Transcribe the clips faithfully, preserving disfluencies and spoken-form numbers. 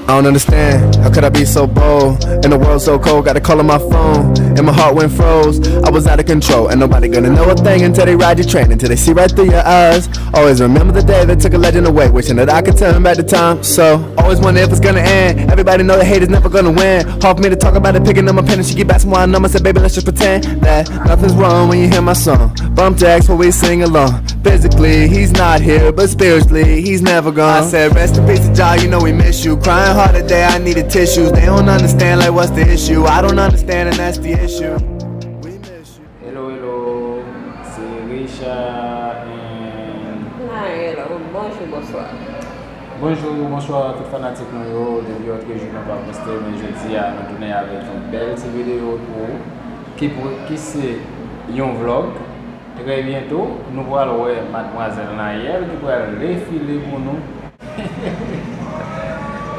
I don't understand, how could I be so bold? In a world so cold, got a call on my phone, and my heart went froze. I was out of control, and nobody gonna know a thing until they ride your train, until they see right through your eyes. Always remember the day that took a legend away, wishing that I could turn back the time. So, always wonder if it's gonna end. Everybody know the hate is never gonna win. Hard for me to talk about it, picking up my pen and she keep asking why I numb. I said, baby, let's just pretend that nothing's wrong when you hear my song. Bump jacks when we sing along. Physically, he's not here, but spiritually, he's never gone. I said, rest in peace to Jah, you know we miss you. Crying hard today, I needed tissues. They don't understand, like, what's the issue? I don't understand, and that's the issue. We miss you. Hello, hello, se Richard and Naël, bonjou, bonswa. Bonjou, bonswa tout fanatik nou yo, depi lòt jou nou pa poste, men jodi a nou tounen avèk yon bèl ti videyo pou ou, ki pou, ki se yon vlòg. Trè byento, nou pral wè madmwazèl Naël ki pral defile pou nou.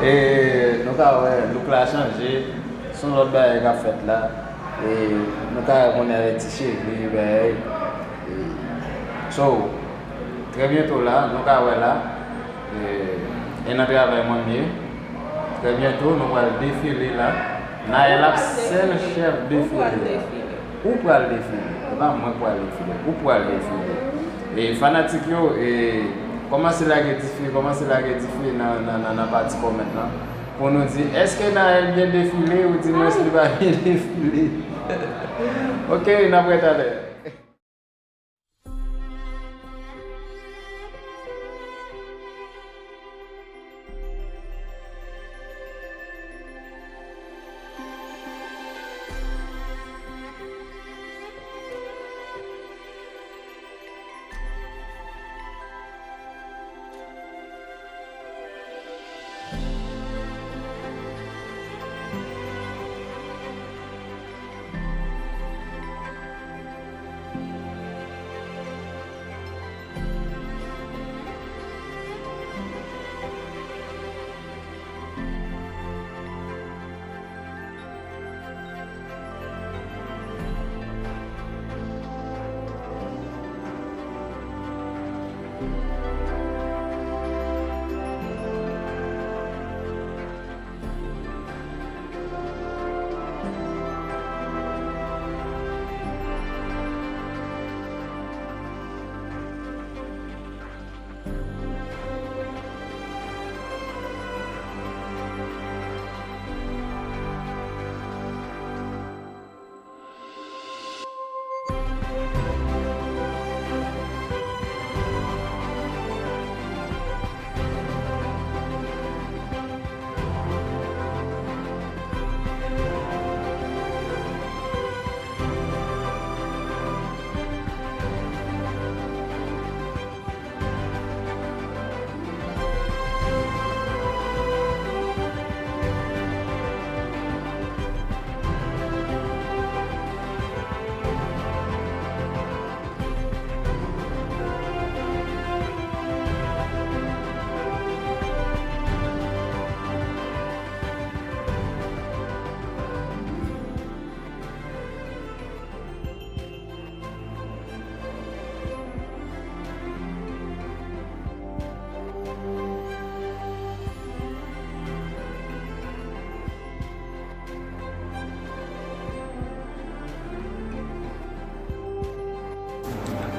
E nou ka wè look la chanje, se yon lòt bagay k ap fèt la. E nou ka wè kounye a avèk ti cheve, bagay. E, so, trè byento la, nou ka wè la. E, e nan travay mwen m ye. Trè byento, nou pral defile la. Naël ap sèl chèf defile a. Ou pral defile. E pa mwen k pral defile. Ou pral defile. E fanatik yo, e, kòmanse lage dife, kòmanse lage dife nan, nan, nan, nan pati kòmèt lan. Pou nou di, èske Naël byen defile ou di mwens li pa byen defile? Ok, n ap wè talè.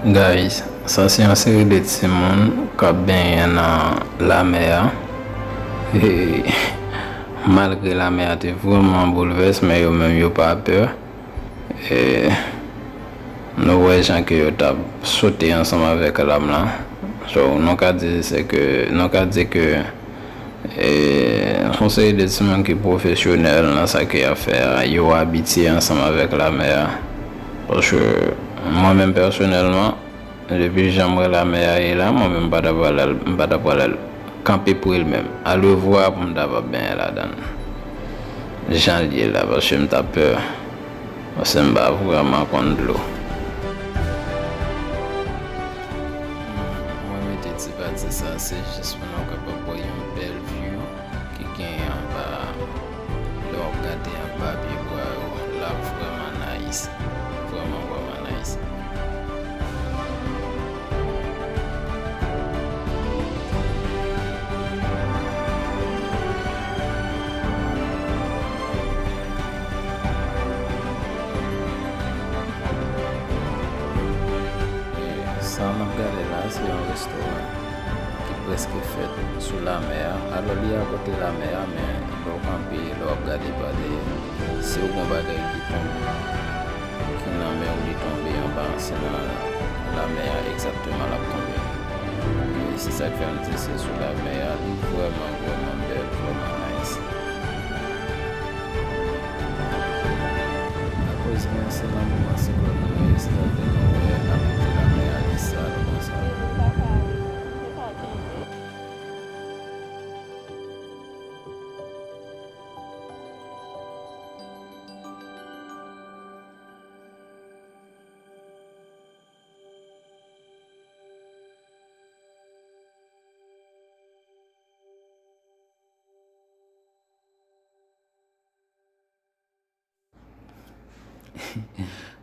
Guys, sa se yon seri de timoun k ap benyen nan lamè a. E, malgre lamè a te vrèman boulvès, men yo menm yo pa pè. E, nou wè jan ke yo t ap sote ansanm avèk lam lan. So, nou ka di se ke, nou ka di ke E, se yon seri de timoun ki pwofesyonèl nan sa ke y ap fè a, yo abitye ansanm avèk lamè a. Paske mwen menm pèsonèlman, depi jan m wè lamè a ye la, mwen menm m pa ta pral al, m pa ta pral al kanpe pre l menm. Alevwa pou m ta va benyen ladan l. jan l ye la, paske m ta pè. Paske m pa vrèman konn dlo. Mwen mete ti pati sa, se jis pou nou kapab wè yon bèl view ki gen anba, lè w ap gade anba pye bwa yo, la vrèman nice. Vrèman, vrèman nice. Sa n ap gade la, se yon restoran ki prèske fèt sou lamè a. Alò, li akote lamè a, men lè w kanpe, lè w ap gade pa dèyè, si w gen yon bagay ki tonbe, ki nan men w, li tonbe anba, se nan lamè a egzakteman l ap tonbe. E se sa k fè m di se sou lamè a, li vrèman, vrèman bèl, vrèman nice. Akoz gen yon sèl moman siklòn nan ye, se ta vle nou wè akote lamè a li sal konsa.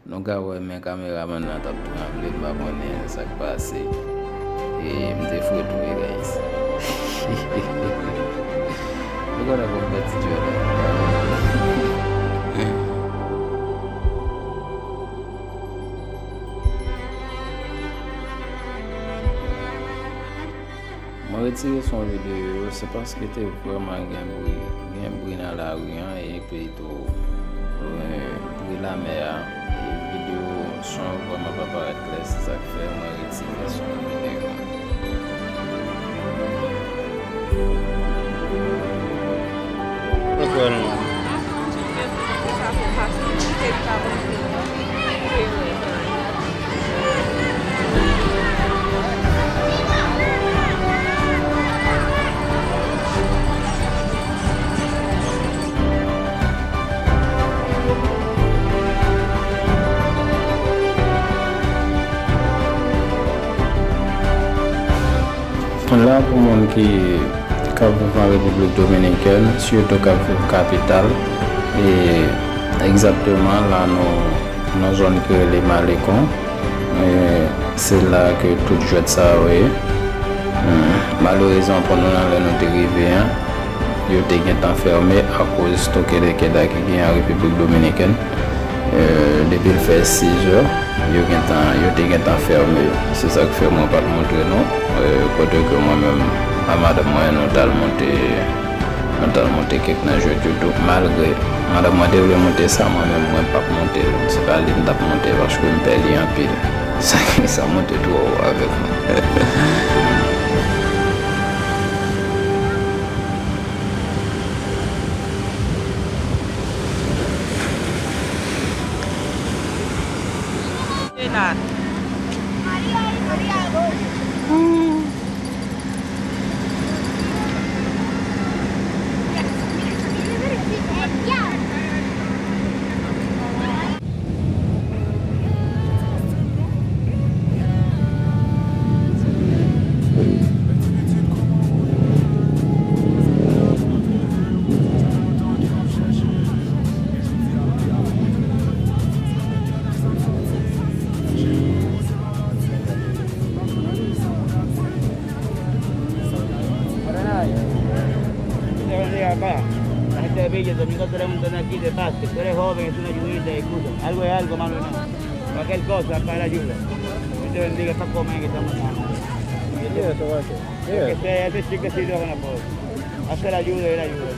Nou ka wè men kameramann nan t ap tranble, m pa konnen sa k pase. E m te fre tou wi, guys. Nou konnen pou m fè ti jwèt la. Mwen retire son videyo yo, se paske te vrèman gen bri, gen bri nan lari an, epi tou, e, bri lamè a, e videyo son an vrèman pa parèt klè, se sa k fè mwen retire son videyo. Mwen kwè non. La pou moun ki k ap viv an Repiblik Dominikèn, sitou k ap viv kapital, e egzakteman la nou nan zòn ki rele Malecon. E se la ke tout jwèt sa yo ye. Hmm, malerezman pou nou, nan lè nou te rive an, yo te gentan fèmen akoz tokelekeda ki gen an Repiblik Dominikèn. E, depi l fè sizè, yo gentan, yo te gentan fèmen yo. Se sa k fè mwen pa t montre nou, e, kote ke mwen menm a madanm mwen, nou t al monte, nou t al monte kèk nan jwèt yo tou. Malgre madanm mwen te vle monte sa, mwen menm mwen p ap monte l. Se pa li m t ap monte paske m pè li anpil. Sa, sa monte twò wo avèk mwen. Te bendiga, pa. La gente te pille, domingo tenemos un aquí de paz, que tú eres joven, es una ayudita, escucha. Algo es algo, mano, no. Cualquier cosa, para la ayuda. Dios te bendiga, está comer, que estamos acá. Mira, eso va a ser. Mira. Que sea ese chico que sirvió con la pobre. Hacer ayuda, él ayuda.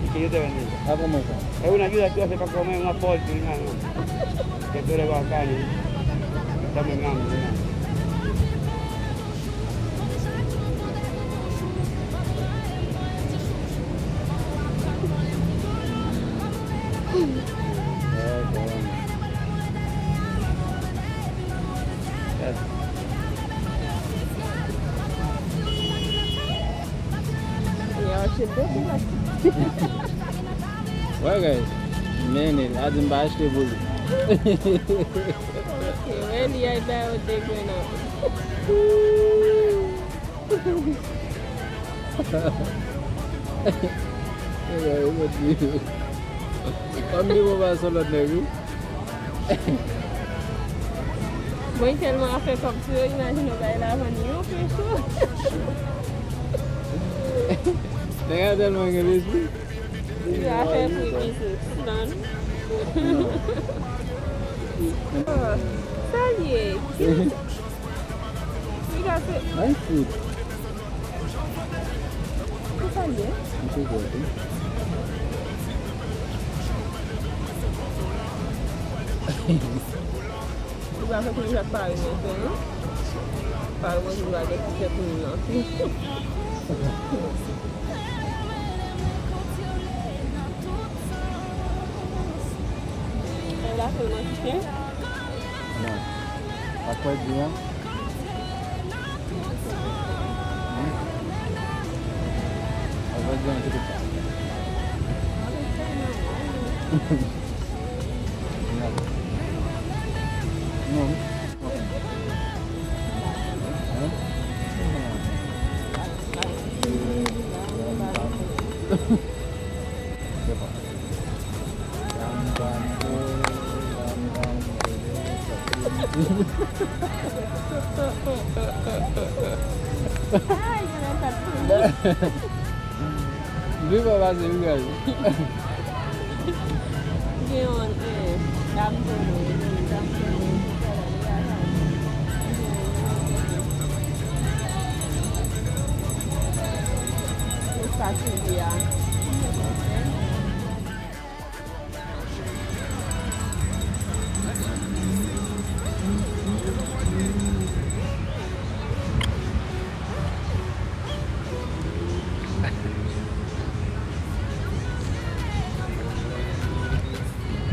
Y que Dios te bendiga. Ah, ¿cómo está? Es una ayuda que tú haces para comer, un aporte, hermano. Que tú eres bacano. Estamos en hambre, hermano. Yo, shit, this is like... Wè, guys. Men, li la di m pa achte pou li. Ok, wè, li ay ba yo de grenn. Wè, wè, wè. Kòm li bon pa son lòt nèg, wi. Mwen tèlman afè kòb sou yo, imajine w bay lavann yon peso. Nèg la tèlman gen lespri. Yo afè pri biznis, non. Sa l ye? Ki Piga se. Ay, fout. Ki sa l ye? M sou kò tou. Ou pa fè kounye sa k pare mwen fè, non? Pare mwen vin gade ki fè kounye an. E la sèlman ki fè? Non. Pa kwè di an. Hmm? Pa kwè di an, se tout sa. Non. Hein? Ay, gen yon kat pou li. Li pa pase, wi, guys. Gen yon, eh, dam konnen, dam konnen. Ou sa ki li a.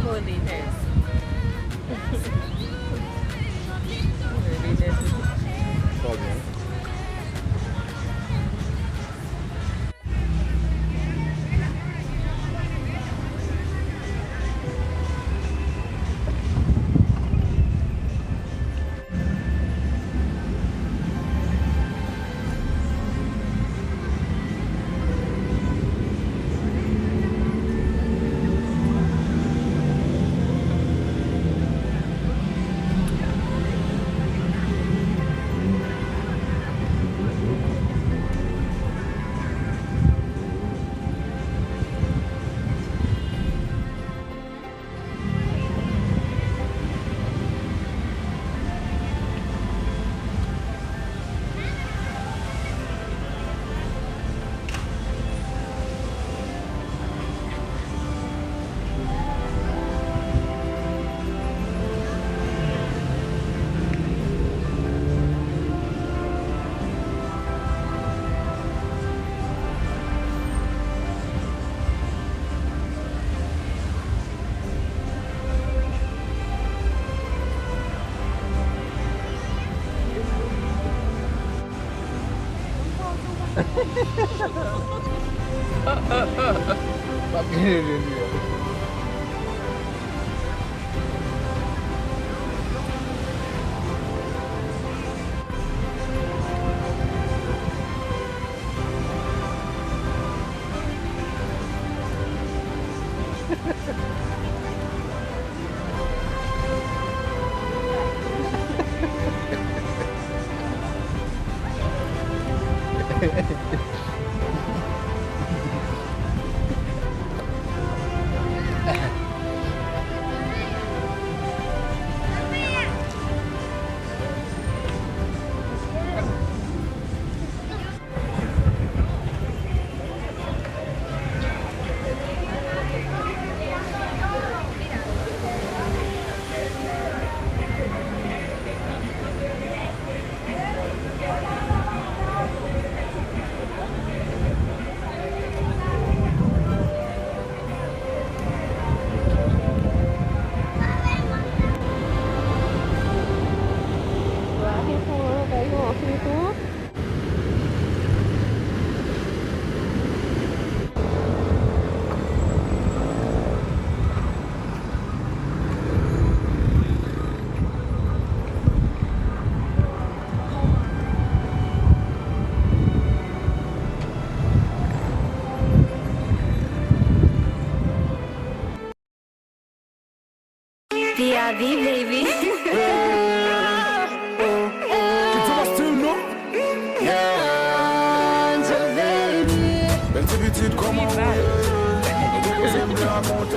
Holiness. Holiness. Trè byen. P I V, baby. Bèl ti pitit, kòman ou ye?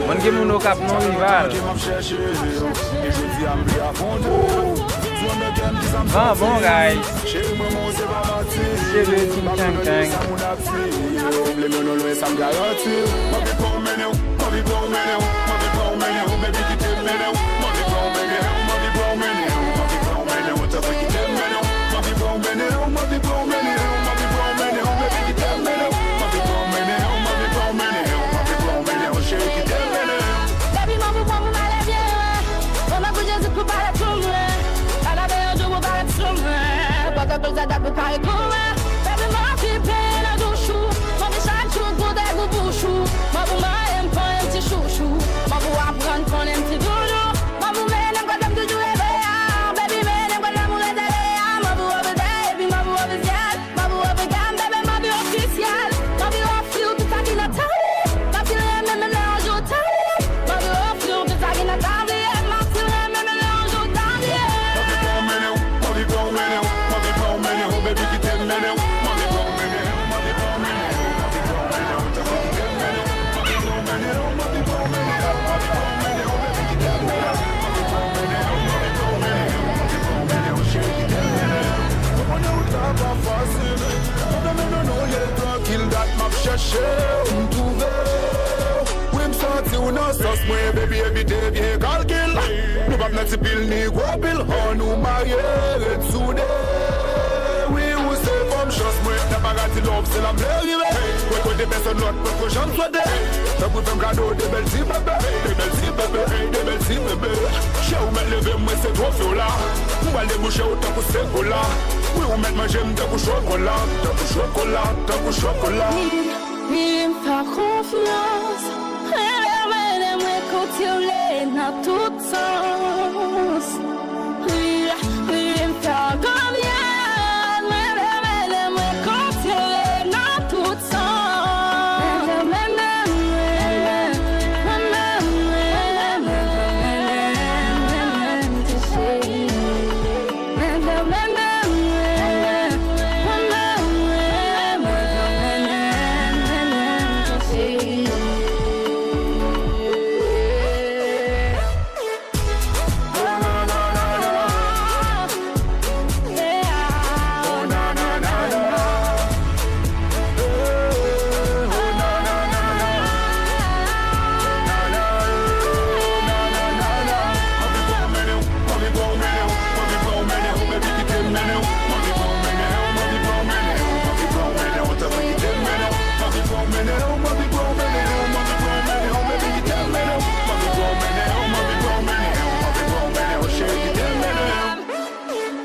Mwen gen moun Okap non rival. Van bon, guys. Cheve ting tang tang. Baby, mwen pou pran pou m ale byen lwen. Mwen mèt pou Jezi pou parèt sou mwen. Pa nan byen jou pou parèt sou mwen. Pòtèpòt sa dat pou parèt pou mwen. Baby, mwen anvi penyen nan douch ou. Mwen anvi chak jou goute gou bouch ou. Mwen pou manyen m konnen m ti chouchou. Mwen pou aprann konnen m ti doudou. Mwen pou mennen m kote m toujou reve a. Baby, mennen m kote m rete le a. Mwen pou ofisye, epi mwen pou ofisyèl. Mwen pou ofisyèl, baby, mwen anvi ofisyèl. Mwen anvi ofri w tout sa ki nan tabliye. Mwen anvi renmen menm lè yon jou tabliye. Mwen anvi ofri w tout sa ki nan tabliye. Mwen anvi renmen menm lè yon jou tabliye. Ou konnen ou ta pa fasil. Mwen menm non non, ye trankil dat m ap chèche w, m twouve w. Wi, m santi w nan sans mwen, baby, evite vye kalkil. Nou p ap nan ti pil ni gwo pil, ann nou marye, ret soude. Wi, ou se fanm chans mwen, nan paradi love, se la m vle rive. Mwen kote pèsòn lòt poko janm swete. Tanpri fè m kado de bèl ti bebe, de bèl ti bebe, de bèl ti bebe. Cheri, ou mèt leve m, mwen se twofe w la. M pral debouche w tankou Segola. Wi, ou mèt manje m tankou chokola, tankou chokola, tankou chokola. Wi, m fè w konfyans. Rele, rele mwen kote w vle nan tout sans. Wi, wi, m fè w konfyans. Rele, rele mwen kote w vle nan tout sans.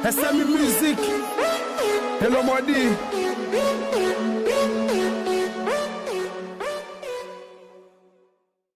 S M I Mizik, Hello Modi.